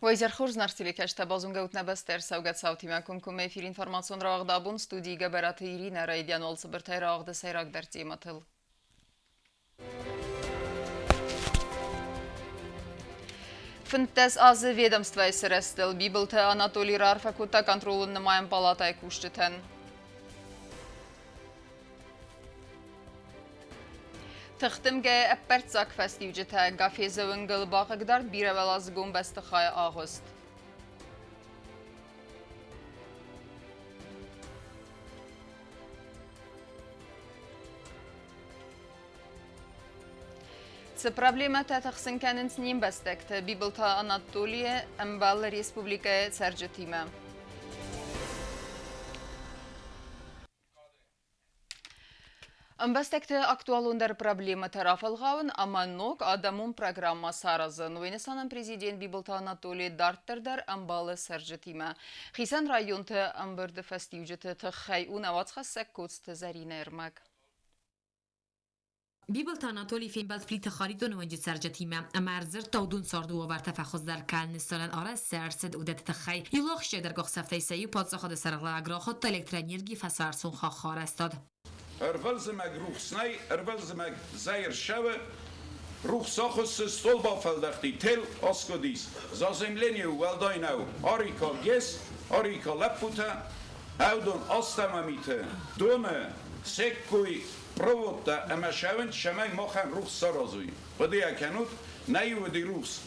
Уӕ изӕр хорз, нарт телекӕсджытӕ, базонгӕ ут нӕ бӕстӕ ӕрцӕугӕ цаутимӕ комкоммӕ эфир информацион рауагъд абон студийы Гӕбӕраты Иринӕ райдиан уал цыбыртӕй рауагъды сӕйрагдӕр темӕтыл. 15 азы ведомствӕйы сырӕзтыл Бибылты Анатолий раарфӕ кодта контролон нымайӕн палатӕйы кусджытӕн. Тыхдымгӕйы ӕппӕрццаг фӕстиуджытӕ Гафезы уынгыл бахъыгдард бирӕуӕладзыгон бӕстыхайы агъуыст. Цы проблемӕтӕ тыхсын кӕнынц не мбӕстӕгты, Бибылты Анатолийы ӕмбалы республикӕйы цӕрджытимӕ. Ӕмбӕстӕгты актуалондӕр проблемӕтӕ рафӕлгъауын ӕмӕ ног адӕмон программӕ саразын. Уый нысанӕн президент Бибылты Анатоли дарддӕр дӕр ӕмбӕлы цӕрджытимӕ. Хицӕн районты ӕмбырды фӕстиуджыты тыххӕй у нӕ уацхӕссӕг Коцты Зӕринӕ ӕрмӕг. Бибылты Анатолий фембӕлд Плиты Харитоны уынджы цӕрджытимӕ ӕмӕ ӕрдзырдта уыдон царды уавӕртӕ фӕхуыздӕр кӕныны нысанӕн арӕзт цы ӕрцыд, уыдӕтты тыххӕй. Иу ахсджиагдӕр къухдзӕфтӕй сӕ иу паддзахады сӕргълӕууӕг рахуыдта электроэнергийы фӕсарцон хаххы арӕзтад. Ӕрвылзымӕг рухс нӕй, ӕрвылзымӕг зӕй ӕрсӕвы, рухс ахуыссы, стъол бафӕлдӕхти, тел аскъуыдис. Заземление уӕлдай нӕу, арика ГЭС, арика лӕппутӕ, ӕвдон астӕмӕ миты, доны секкой проводтӕ ӕмӕ сӕвӕнт, цӕмӕй махӕн рухс саразой. Хъуыдыйӕ кӕнут, нӕ уыди рухс.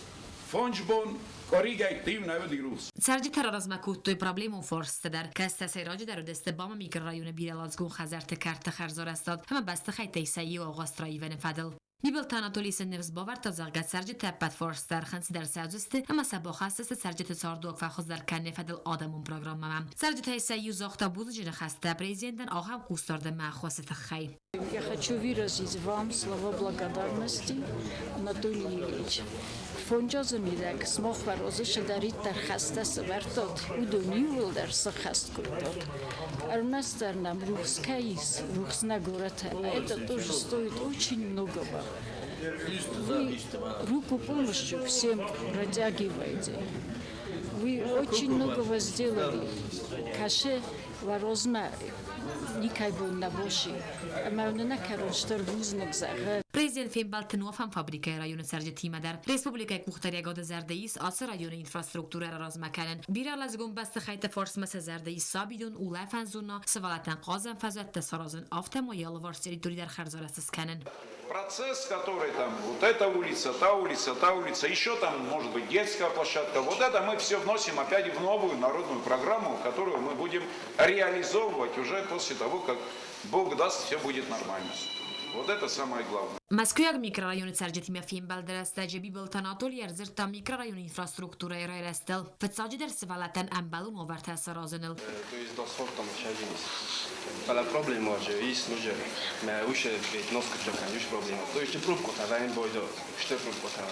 Фондз бон къуыригӕйтты-иу нӕ уыди рухс. Цӕрджытӕ раразмӕ кодтой проблемон фарстытӕ дӕр, кӕцытӕ сӕйраджыдӕр уыдысты БАМ-ы микрорайоны бирӕуӕладзыгон хӕдзӕртты кӕрты хӕрзарӕзтад ӕмӕ бӕстыхӕйттӕй сӕ иу агъуыст раивыны фӕдыл. Бибылты Анатолий сын ныфс бавӕрдта, зӕгъгӕ, цӕрджытӕ ӕппӕт фарстытӕ ӕрхынцыдӕр цӕудзысты ӕмӕ сӕ бахӕсдзысты цӕрджыты цардуаг фӕхуыздӕр кӕныны фӕдыл адӕмон программӕмӕ. Цӕрджытӕй сӕ иу загъта бузныджы ныхӕстӕ президентӕн ахӕм хъусдарды ӕмӕ ӕххуысы тыххӕй. Я хочу выразить вам слова благодарности, Анатолий Ильич. Фонджазы мидӕг сымах фӕразы цыдӕриддӕр хӕстӕ сӕвӕрдтат, уыдон иууылдӕр сӕххӕст кодтат. Ӕрмӕстдӕр нӕм рухс кӕй ис, рухс нӕ горӕты, это тоже стоит очень многого. Вы руку помощи всем протягиваете. Вы очень многого сделали. Кӕсы уӕ никӕй бон нӕ боси. Ӕмӕ нын нӕ кӕрон стыр бузныг зӕгъы. Президент фембӕлд Тынуафӕн фабрикӕйы районы цӕрджытимӕ дӕр. Республикӕйы къухдариӕгады зӕрдӕ ис ацы районы инфраструктурӕ раразмӕ кӕнын. Бирӕлӕдзыгон бӕстыхӕйтты фарсмӕ сӕ зӕрдӕ ис сабидон, улӕфӕн зона, сывӕллӕттӕн хъазӕн фӕзуӕттӕ саразын, афтӕ ма йӕ алыварс территори дӕр хӕрзарӕзт скӕнын. Процесс, который там, вот эта улица, та улица, та улица, еще там, может быть, детская площадка, вот это мы все вносим опять в новую народную программу, которую мы будем реализовывать уже после того, как Бог даст, все будет нормально. Вот это самое главное. Мӕскуыйаг микрорайоны цӕрджытимӕ фембӕлды рӕстӕджы Бибылты Анатолий ӕрдзырдта микрорайоны инфраструктурӕйы райрӕзтыл, фыццаджыдӕр сывӕллӕттӕн ӕмбӕлон уавӕртӕ саразыныл. То есть до сортом шажинис. Фӕлӕ проблема же ис ноджы мӕ усы носкытӕ ис проблема. То есть пробкотӕ вӕйын бойдо, стыр пробкотӕ.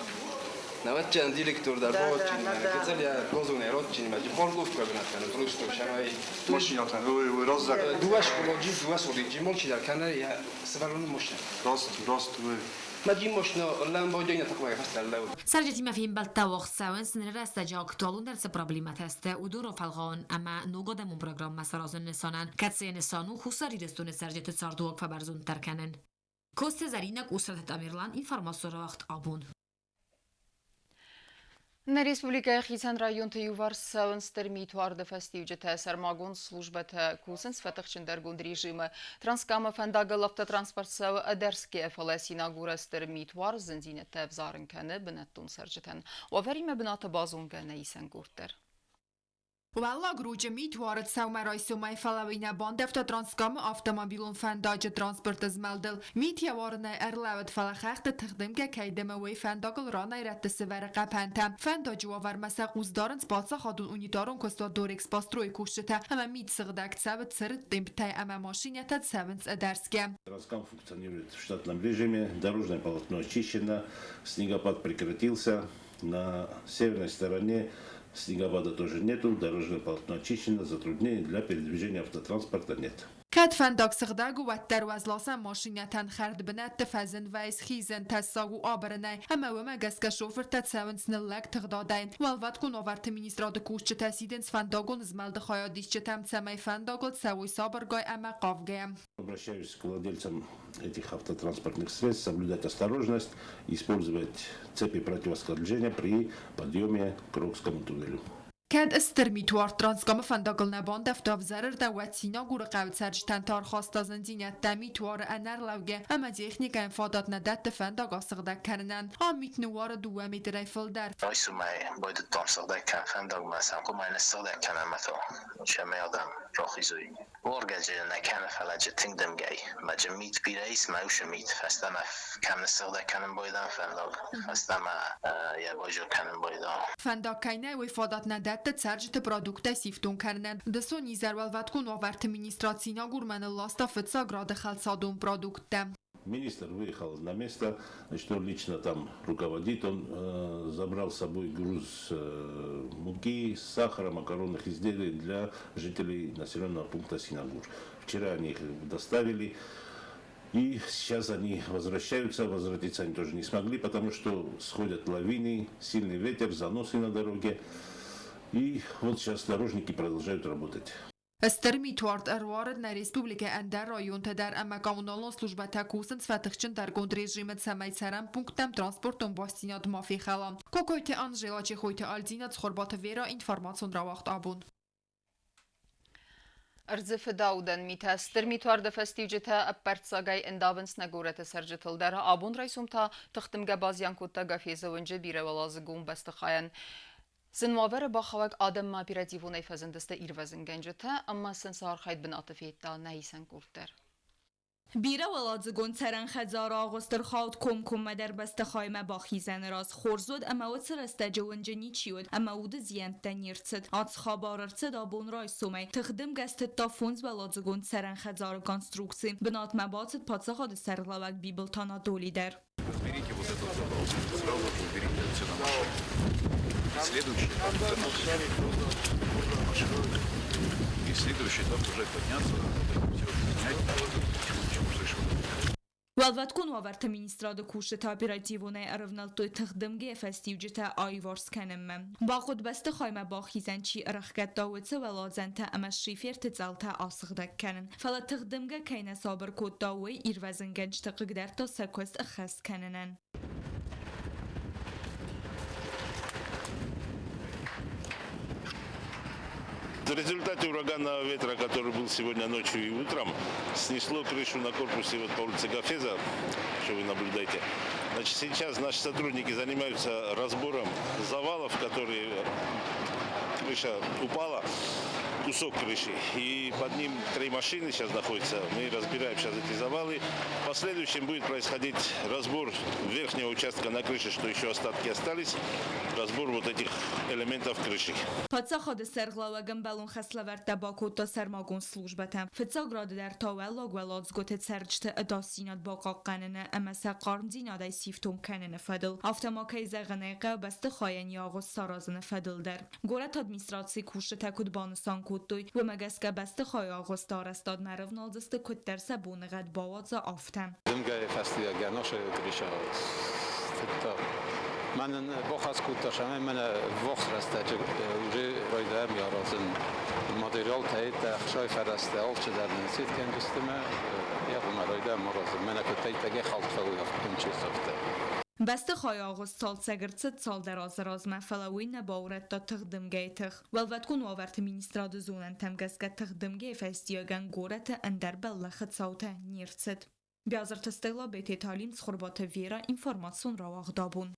Навӕдчен директор дӕр бавӕдчен, гыццыл йӕ гозонӕй родчен, мӕ парковка бынӕттӕн, просто сӕмӕй Машинӕтӕн раззаг. Дыууӕ скъоладжы, дыууӕ содиджы молчидар кӕнӕ йӕ сывӕллоны машинӕ. Раст, раст, уый. Мӕ машинӕ лӕмбойдӕй такой фӕстӕллӕуд. Цӕрджытимӕ фембӕлдтӕ уагъд цӕуынц ныры рӕстӕджы актуалондӕр цы проблемӕтӕ сты, уыдон рафӕлгъауын ӕмӕ ног адӕмон программӕ саразын нысанӕн, кӕцыйы нысан у Хуссар Ирыстоны цӕрджыты цардуаг фӕбӕрзонддӕр кӕнын. Костя Зарина, Къусраты Тамерлан, информацион рауагъд абон. Нӕ республикӕйы хицӕн районты иуварс цӕуынц стыр митуарды фӕстиуджытӕ, сӕрмагонд службӕтӕ кусынц фӕтыхджындӕргонд режимы. Транскамы фӕндагыл автотранспорт цӕуы ӕдӕрсгӕ, фӕлӕ Синагуры стыр митуар зындзинӕдтӕ ӕвзарын кӕны бынӕттон цӕрджытӕн. Уавӕримӕ бынаты базонгӕ нӕ исӕнгорд дӕр. Уӕллаг Ручъы мит уарыд сӕумӕрайсомӕй, фӕлӕ уый нӕ бандӕвта Транскамы автомобилон фӕндаджы транспорты змӕлдыл. Мит йӕ уарынӕй ӕрлӕууыд, фӕлӕ хӕхты тыхдымгӕ кӕй дымы, уый фӕндагыл ранӕй-рӕтты сывӕры хъӕпӕнтӕ. Фӕндаджы уавӕрмӕ сӕ хъус дарынц паддзахадон унитарон куыстуат Дорэкспострой кусджытӕ ӕмӕ мит сыгъдӕг цӕуы цырд темптӕй ӕмӕ машинӕтӕ цӕуынц ӕдӕрсгӕ. Транскам функционирует в штатном режиме, дорожное полотно очищено, снегопад прекратился. На северной стороне снегопада тоже нету, дорожное полотно очищено, затруднений для передвижения автотранспорта нет. Кӕд фӕндаг сыгъдӕг у, уӕддӕр уӕзласӕн машинӕтӕн хӕрд бынӕтты фӕзын вӕййы схизӕн, тӕссаг у абырынӕй, ӕмӕ уымӕ гӕсгӕ шофыртӕ цӕуынц ныллӕг тыгъдадӕй. Уӕлвӕткон уавӕрты министрады кусджытӕ сидынц фӕндагон змӕлды хайадисджытӕм, цӕмӕй фӕндагыл цӕуой сабыргай ӕмӕ хъавгӕйӕ. Обращаюсь к владельцам этих автотранспортных средств соблюдать осторожность, использовать цепи противоскольжения при подъеме к Рокскому туннелю. Кӕд стыр митуард Транскамы фӕндагыл нӕ бандӕвта ӕвзӕрырдӕм, уӕд Синагуры хъӕуы цӕрджытӕн та ӕрхаста зындзинӕдтӕ митуары ӕнӕрлӕугӕ ӕмӕ техникӕйӕн фадат нӕ дӕтты фӕндаг асыгъдӕг кӕнынӕн. Ам мит ныууары дыууӕ метрӕй фылдӕр. Райсомӕй байдыдтам сыгъдӕг кӕнын фӕндагмӕ, сӕм хъуамӕ ныссыгъдӕг кӕнӕм ӕмӕ цӕмӕй адӕм рахизой. Уаргӕ нӕ кӕны, фӕлӕ джы тынг дымгӕй. Мӕ джы мит бирӕ ис, мӕ уыцы мит фӕстӕмӕ кӕм ныссыгъдӕг кӕнын байдам фӕндаг, фӕстӕмӕ йӕ байзаг кӕнын байдам. Фӕндаг кӕй нӕй, уый фадат нӕ дӕтты цӕрджыты продукттӕ сифтонг кӕнынӕн. Дысон изӕр Уӕлвӕткон уавӕрты министрад Синагурмӕ нылласта фыццаг рады хӕлцадон продукттӕ. Министр выехал на место, значит, он лично там руководит, он забрал с собой груз муки, сахара, макаронных изделий для жителей населенного пункта Синагур. Вчера они их доставили, и сейчас они возвращаются, возвратиться они тоже не смогли, потому что сходят лавины, сильный ветер, заносы на дороге. И вот сейчас дорожники продолжают работать. Стыр митуард ӕруарыд нӕ республикӕйы ӕндӕр районтӕ дӕр ӕмӕ коммуналон службӕтӕ кусынц фӕтыхджындӕргонд режимы, цӕмӕй цӕрӕн пункттӕм транспортон бастдзинад ма фехӕла. Кокойты Анжела, Чехойты Альдина, Цхуырбаты Вера, информацион рауагъд «Абон». Ӕрдзы фыдаудӕн митӕ стыр митуарды фӕстиуджытӕ ӕппӕрццагӕй ӕндавынц нӕ горӕты цӕрджытыл дӕр. Абон райсом та тыхдымгӕ базиан кодта Гафезы уынджы бирӕуӕладзыгон бӕстыхайӕн. Зын уавӕры бахауӕг адӕммӕ оперативонӕй фӕзындысты ирвӕзынгӕнджытӕ ӕмӕ сын сӕ архайд бынаты федта нӕ исӕн къорд дӕр. Бирӕуӕладзыгон цӕрӕн хӕдзары агъуыст ӕрхауд комкоммӕ дӕр бӕстыхаймӕ бахизӕны раз. Хорз уыд, ӕмӕ уыцы рӕстӕджы уынджы ничи уыд, ӕмӕ уды зиӕнттӕ не рцыд. Ацы хабар ӕрцыд абон райсомӕй. Тыхдымгӕ стыдта фондзуӕладзыгон цӕрӕн хӕдзары конструкци. Бынатмӕ бацыд паддзахады сӕргълӕууӕг Бибылты Анатоли дӕр. Уберите вот этот забрал. Сразу же уберите отсюда машину. Следующий этап это машину. И следующий этап уже подняться, вот это все снять, чего слышал. Уӕлвӕткон уавӕрты министрады кусджытӕ оперативонӕй ӕрӕвнӕлдтой тыхдымгӕйы фӕстиуджытӕ аиуварс кӕнынмӕ. Бахъуыд бӕстыхаймӕ бахизӕн чи ӕрӕхгӕдта, уыцы уӕладзӕнтӕ ӕмӕ шиферты цъӕлтӕ асыгъдӕг кӕнын. Фӕлӕ тыхдымгӕ кӕй нӕ сабыр кодта, уый ирвӕзынгӕнджыты хъыгдардта сӕ куыст ӕххӕст кӕнынӕн. В результате ураганного ветра, который был сегодня ночью и утром, снесло крышу на корпусе вот по улице Гафеза, что вы наблюдаете. Значит, сейчас наши сотрудники занимаются разбором завалов, которые крыша упала, кусок крыши. И под ним три машины сейчас находятся. Мы разбираем сейчас эти завалы. В последующем будет происходить разбор верхнего участка на крыше, что еще остатки остались, разбор вот этих элементов крыши. Паддзахады сӕргълӕууӕг ӕмбӕлон хӕслӕвӕрдтӕ бакодта сӕрмагонд службӕтӕм. Фыццаг рады дӕр та уӕллаг уӕладзгуыты цӕрджыты ӕдасдзинад бахъахъхъӕныны ӕмӕ сӕ хъармдзинадӕй сифтонг кӕныны фӕдыл. Афтӕ ма, кӕй зӕгъын ӕй хъӕуы, бӕстыхайӕн йӕ агъуыст саразыны фӕдыл дӕр. Горӕты администрацийы кусджытӕ куыд банысан кодтой, уымӕ гӕсгӕ бӕстыхайы агъуысты арӕзтадмӕ ӕрӕвналдзысты куыддӕр сӕ боныгъӕд бауадза, афтӕ. Дымгӕйы фӕстиуӕгӕн крыша стыдта. Мӕнӕн бахӕс кодта, цӕмӕй мӕнӕ ввахс рӕстӕджы уже райдайӕм аразын материалтӕ, ӕхцайы фӕрӕзтӕ, алчидӕр нын цит кӕндзысты мӕ йӕ райдайӕм аразын. Мӕнӕ куыд тӕйтӕгӕй хӕлд фӕуый, афтӕ афтӕ. Бӕстыхайы агъуыст цалцӕг ӕрцыд цалдӕр азы размӕ, фӕлӕ уый нӕ баурӕдта тыхдымгӕйы тых. Уӕлвӕткон уавӕрты министрады зонӕнтӕм гӕсгӕ тыхдымгӕйы фӕстиуӕгӕн горӕты ӕндӕр бӕллӕхы цаутӕ не рцыд. Биазырты Стелла, Бететы Алим, Цхуырбаты Вера, информацион рауагъд «Абон».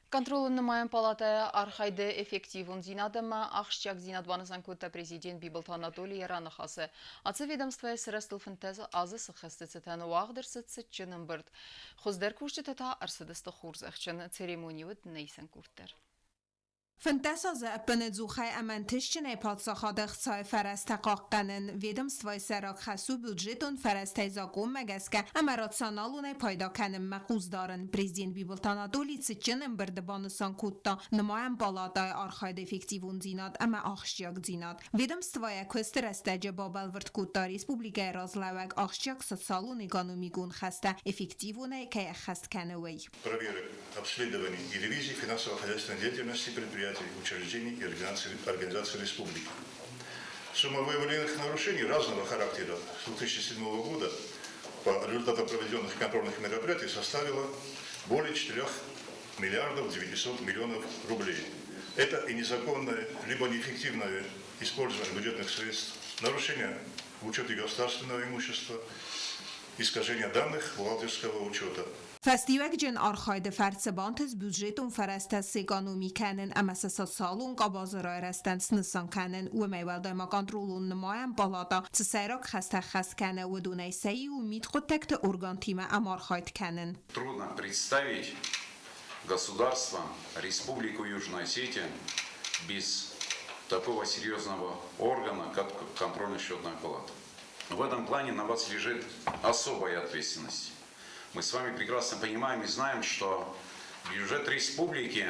Контролон нымайӕн палатӕйы архайды эффективондзинад ӕмӕ ахсджиагдзинад банысан кодта президент Бибылты Анатолий йӕ раныхасы. Ацы ведомствойы сырӕзтыл 15 азы сыххӕсты цытӕн уагъд ӕрцыд цытджын ӕмбырд. Хуыздӕр кусджытӕ та ӕрцыдысты хорзӕхджын. Церемони уыд нӕ исӕн къорд дӕр. 15 азы ӕппынӕдзухӕй ӕмӕ ӕнтыстджынӕй паддзахады ӕхцайы фӕрӕзтӕ хъахъхъӕнын ведомствойы сӕйраг хӕс у бюджетон фӕрӕзтӕй закъонмӕ гӕсгӕ ӕмӕ рационалонӕй пайда кӕнынмӕ хъус дарын. Президент Бибылты Анатолий цытджын ӕмбырды банысан кодта нымайӕн палатӕйы архайды эффективондзинад ӕмӕ ахсджиагдзинад. Ведомствойӕ куысты рӕстӕджы бабӕлвырд кодта республикӕйы разлӕууӕг ахсджиаг социалон-экономикон хӕстӕ эффективонӕй кӕй ӕххӕст кӕны, уый. Проверок, обследований и ревизий финансово-хозяйственной деятельности предприятий, учреждений и организаций республики. Сумма выявленных нарушений разного характера с 2007 года по результатам проведенных контрольных мероприятий составила более 4 миллиардов 900 миллионов рублей. Это и незаконное, либо неэффективное использование бюджетных средств, нарушение в учете государственного имущества, искажение данных бухгалтерского учета. Фӕстиуӕгджын архайды фӕрцы бантыст бюджетон фӕрӕзтӕ сэкономи кӕнын ӕмӕ сӕ социалон къабазы райрӕзтӕн снысан кӕнын. Уымӕй уӕлдай ма контролон нымайӕн палата цы сӕйраг хӕстӕ хӕс кӕны, уыдонӕй сӕ иу мидхъуыддӕгты органтимӕ ӕмархайд кӕнын. Трудно представить государство, Республику Южная Осетия без такого серьезного органа, как контрольно-счетная палата. В этом плане на вас лежит особая ответственность. Мы с вами прекрасно понимаем и знаем, что бюджет республики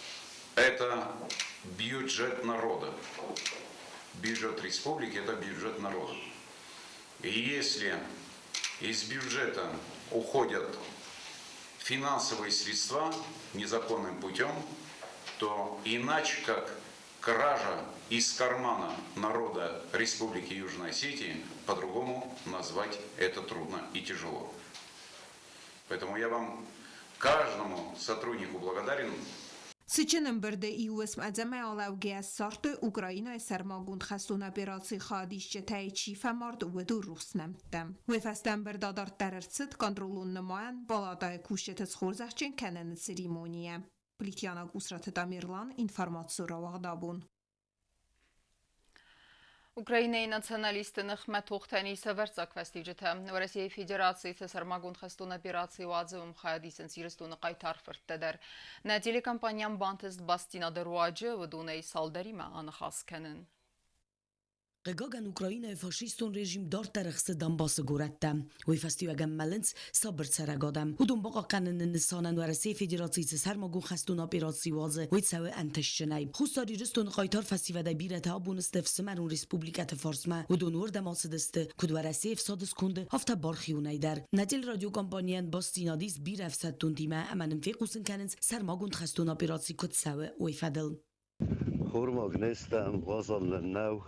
– это бюджет народа. Бюджет республики – это бюджет народа. И если из бюджета уходят финансовые средства незаконным путем, то иначе как кража из кармана народа Республики Южная Осетия, по-другому назвать это трудно и тяжело. Поэтому я вам, каждому сотруднику благодарен. Цытджын ӕмбырды иу уысм ӕдзӕмӕй алӕугӕйӕ ссардтой Украинӕйы сӕрмагонд хӕстон операцийы хайадисджытӕй чи фӕмард, уыдон рухс нӕмттӕ. Уый фӕстӕ ӕмбырд адарддӕр ӕрцыд контролон-нымайӕн палатӕйы кусджыты схорзӕхджын кӕныны церемонийӕ. Плитъянаг Усраты Тамерлан, информацион рауагъд абон. Украинӕйы националистты ныхмӕ тохтӕн ис ӕвӕрццаг фӕстиуджытӕ. Уӕрӕсейы Федерацийы цы сӕрмагонд хӕстон операци уадзы, уым хайад исынц Ирыстоны хъайтар фырттӕ дӕр. Нӕ телекомпанийӕн бантыст бастдзинады руаджы уыдонӕй цалдӕримӕ аныхас кӕнын. Хъыгагӕн, Украинӕйы фашистон режим дарддӕр ӕхсы Донбассы горӕттӕ. Уый фӕстиуӕгӕн мӕлынц сабыр цӕрӕг адӕм. Уыдон бахъахъхъӕныны нысанӕн Уӕрӕсейы Федерацийы цы сӕрмагонд хӕстон операци уадзы, уый цӕуы ӕнтыстджынӕй. Хуссар Ирыстоны хъайтар фӕсивӕдӕй бирӕтӕ абон сты ӕфсымӕрон республикӕты фарсмӕ. Уыдон уырдӕм ацыдысты, куыд Уӕрӕсейы ӕфсады сконды, афтӕ бархионӕй дӕр. Нӕ телерадиокомпанийӕн бастдзинад ис бирӕ ӕфсӕддонтимӕ ӕмӕ нын фехъусын кӕнынц, сӕрмагонд хӕстон операци куыд цӕуы, уый фӕдыл. Хормаг не стӕм, уазал нын нӕу.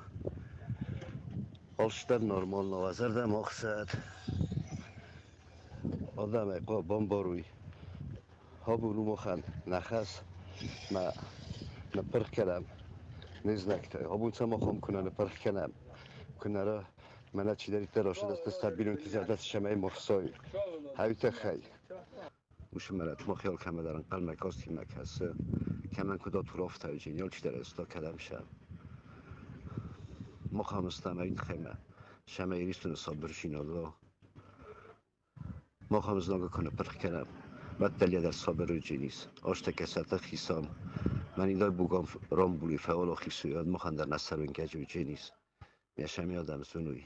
Алцыдӕр нормал нӕу, зӕрдӕ ма хсӕд. Адӕмӕй хъуа бамбаруй. Абон у махӕн нӕ хӕс, мӕ ныппырх кӕнӕм не знӕгтӕй. Абон сӕ махӕн куы нӕ ныппырх кӕнӕм, куы нӕ мӕнӕ чидӕриддӕр ӕрцыдысты стабилонты зӕрдӕ цӕмӕй ма хсой, хай тыххӕй. Уыцы мӕлӕт мах алкӕмӕ дӕр ӕнхъӕлмӕ кастимӕ кӕсы, кӕмӕн куыд атурафтауджын, алчидӕр ӕста кӕдӕм сӕ. Мах ӕмыстам ӕй тыххӕй сӕмӕ Иристоны сабырдзинад уа. Мах ӕмызнаг куы ныппырх кӕнӕм, уӕддӕр дӕр сабыруджын ис. Азтӕ хицам, мӕн идай бугам рамбули фӕуӕлахиз уӕд махӕн дӕр нӕ сӕрвин ис. Ме сӕми адӕм зонуй.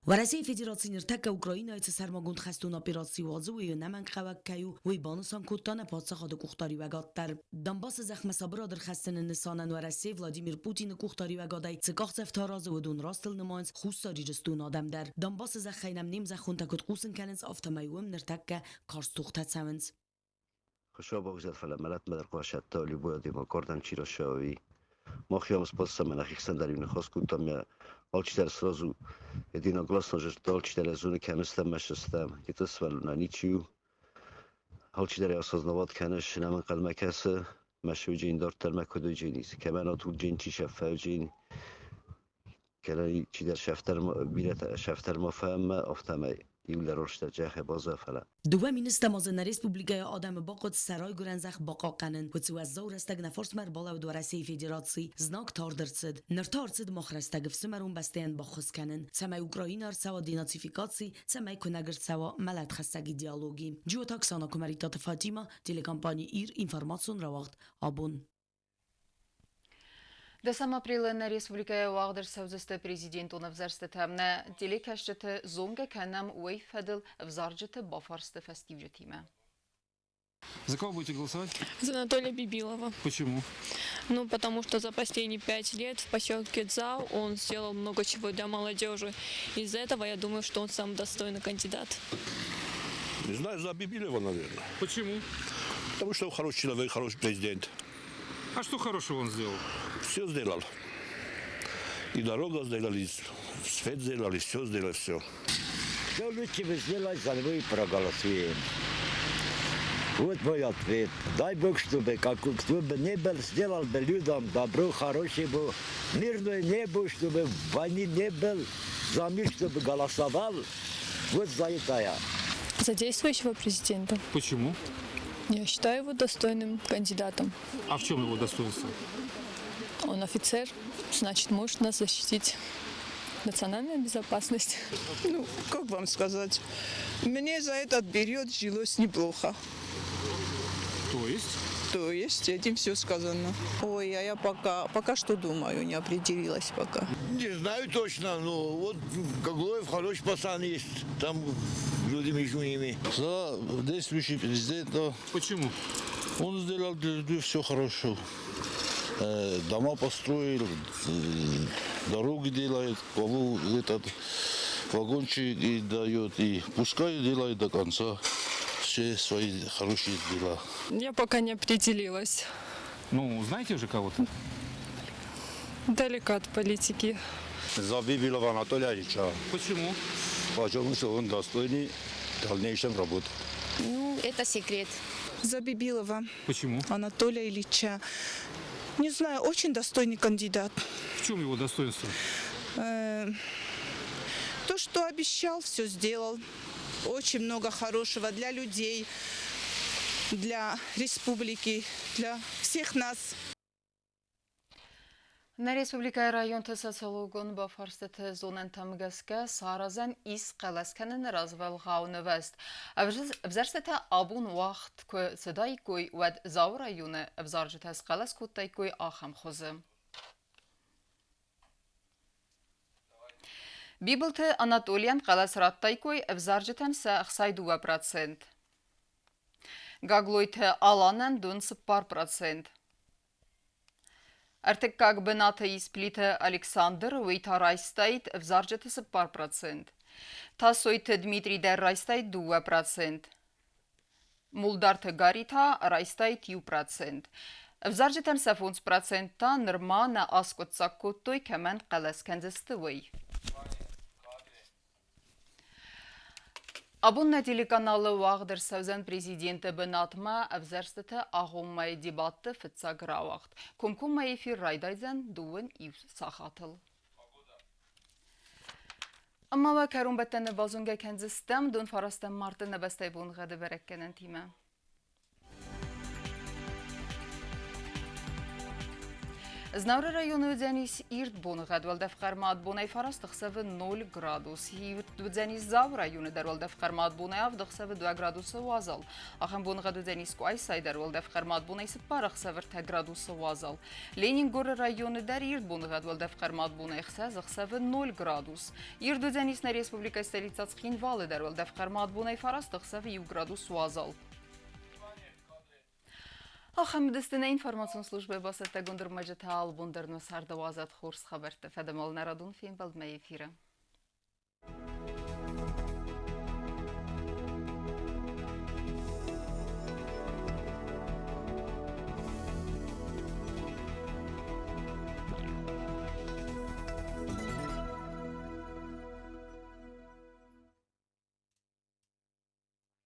Уӕрӕсейы Федераци ныртӕккӕ Украинӕйы цы сӕрмагонд хӕстон операци уадзы, уый ӕнӕмӕнгхъӕуӕг кӕй у, уый банысан кодта нӕ паддзахады къухдариуӕгад дӕр. Донбассы зӕхмӕ сабырад ӕрхӕссыны нысанӕн Уӕрӕсе Владимир Путины къухдариуӕгадӕй цы къахдзӕфтӕ аразы, уыдон растыл нымайынц Хуссар Ирыстоны адӕм дӕр. Донбассы зӕххӕй нӕм не мзӕххонтӕ куыд хъусын кӕнынц, афтӕмӕй уым ныртӕккӕ карз тохтӕ цӕуынц. Хуыцау бахизӕд, фӕлӕ мӕлӕтмӕ дӕр хъуасӕтта любой адӕймаг кӕрдӕм чи рацӕуа, Мах способны нахи дӕр ныхас кодтам, алчидӕр сразу единогласно зыдта, алчидӕр зоны, кӕм стӕм, мӕ стӕм. Где-то свалена ничью. Алчидӕр осознавать кӕны, нӕм ӕнхъӕлмӕ кӕсы, мӕ дарддӕр мӕ куыд уыджын кӕмӕн атуджын, чи сӕффӕуджын, кӕнӕ чидӕр сӕфтӕр бирӕтӕ сӕфтӕр ма фӕммӕ, афтӕмӕй иулӕр рӕстӕджы база, фӕлӕ. 2 000 азы нӕ республикӕйы адӕмы бахъуыд сӕ райгуырӕн зӕхх бахъахъхъӕнын. Уыцы уӕззау рӕстӕг нӕ фарсмӕ ӕрбалӕуд Уӕрӕсейы Федераци. Знаг тард ӕрцыд. Ныр та ӕрцыд мах рӕстӕг ӕфсымӕрон бӕстӕйӕн баххуыс кӕнын, цӕмӕй Украина ӕрцӕуа денацификаци, цӕмӕй куынӕг ӕрцӕуа мӕлӕтхӕссӕг идеологи. Джиоты Оксана, Куымӕридтаты Фатима, телекомпани Ир, информацион рауагъд Абон. 10 апрелы нӕ республикӕйы уагъд ӕрцӕудзысты президентон ӕвзӕрстытӕ. Нӕ телекӕсджыты зонгӕ кӕнӕм уый фӕдыл ӕвзарджыты бафарсты фӕстиуджытимӕ. За кого будете голосовать? За Анатолия Бибилова. Почему? Ну, потому что за последние 5 лет в поселке Дзау он сделал много чего для молодежи. Из-за этого я думаю, что он самый достойный кандидат. Не знаю, за Бибилова, наверное. Почему? Потому что он хороший человек, хороший президент. А что хорошего он сделал? Все сделал. И дорога сделали, и свет сделали, все сделали, все. Что лучше бы сделать, за него и проголосуем. Вот мой ответ. Дай Бог, чтобы как, кто бы не был, сделал бы людям добро, хорошее бы, мирное небо, чтобы войны не был, за мир, чтобы голосовал. Вот за это я. За действующего президента. Почему? Я считаю его достойным кандидатом. А в чем его достоинство? Он офицер, значит, может нас защитить. Национальная безопасность. Ну, как вам сказать? Мне за этот период жилось неплохо. То есть? То есть этим все сказано. Ой, а я пока что думаю, не определилась пока. Не знаю точно, но вот Гаглоев хороший пацан есть, там люди между ними. За действующий президента. Почему? Он сделал для людей все хорошо. Дома построил, дороги делает, кого этот вагончик и дает, и пускай делает до конца все свои хорошие дела. Я пока не определилась. Ну, знаете уже кого-то? Далека от политики. За Бибилова Анатолия Ильича. Почему? Потому что он достойный в дальнейшем работать. Ну, это секрет. За Бибилова. Почему? Анатолия Ильича. Не знаю, очень достойный кандидат. В чем его достоинство? То, что обещал, все сделал. Очень много хорошего для людей, для республики, для всех нас. Нӕ республикӕйы районты социологон бафарстыты зонӕнтӕм гӕсгӕ саразӕн ис хъӕлӕс кӕныны развӕлгъау нывӕзт. Ӕвзӕрстытӕ абон уагъд куы цыдаиккой, уӕд Дзауы районы ӕвзарджытӕ схъӕлӕс кодтаиккой ахӕм хуызы. Бибылты Анатолийӕн хъӕлӕс радтаиккой ӕвзарджытӕн сӕ 62%. Гаглойты Аланӕн 24%. Ӕртыккаг бынаты ис Плиты Александр, уый та райстаид ӕвзарджыты 4%. Тасойты Дмитрий дӕр райстаид 2%. Мулдарты Гарри та райстаид 1%. Ӕвзарджытӕн сӕ 5% та нырма нӕ аскъуыддзаг кодтой, кӕмӕн хъӕлӕс кӕндзысты, уый. Абон нӕ телеканалы уагъд ӕрцӕудзӕн президенты бынатмӕ ӕвзӕрстыты агъоммӕйы дебатты фыццаг рауагъд. Комкоммӕ эфир райдайдзӕн 21 сахатыл. Ӕмӕ уӕ кӕронбӕттӕны базонгӕ кӕндзыстӕм 19 марты нӕ бӕстӕйы боныгъӕды бӕрӕггӕнӕнтимӕ. Знауыры районы уыдзӕнис ирд боныгъӕд, уӕлдӕф хъӕрмад бонӕй 9 ӕхсӕвы 0 градус. Ирд уыдзӕнис Дзауы районы дӕр, уӕлдӕф хъӕрмад бонӕй 7 ӕхсӕвы 2 градусы уазал. Ахӕм боныгъӕд уыдзӕнис Къуайсайы дӕр, уӕлдӕф хъӕрмад бонӕй 4 ӕхсӕвы 3 градусы уазал. Ленингоры районы дӕр ирд боныгъӕд, уӕлдӕф хъӕрмад бонӕй 6 ӕхсӕвы 0 градус. Ирд уыдзӕнис нӕ республикӕйы столицӕ Цхинвалы дӕр, уӕлдӕф хъӕрмад бонӕй 9 ӕхсӕвы 1 градус уазал. Ахӕм уыдысты нӕ информацион службӕйы бацӕттӕгонд ӕрмӕджытӕ. Алыбон дӕр нӕ царды уадзӕд хорз хабӕрттӕ. Фӕдӕмӕл нӕ радон фембӕлдмӕ эфиры.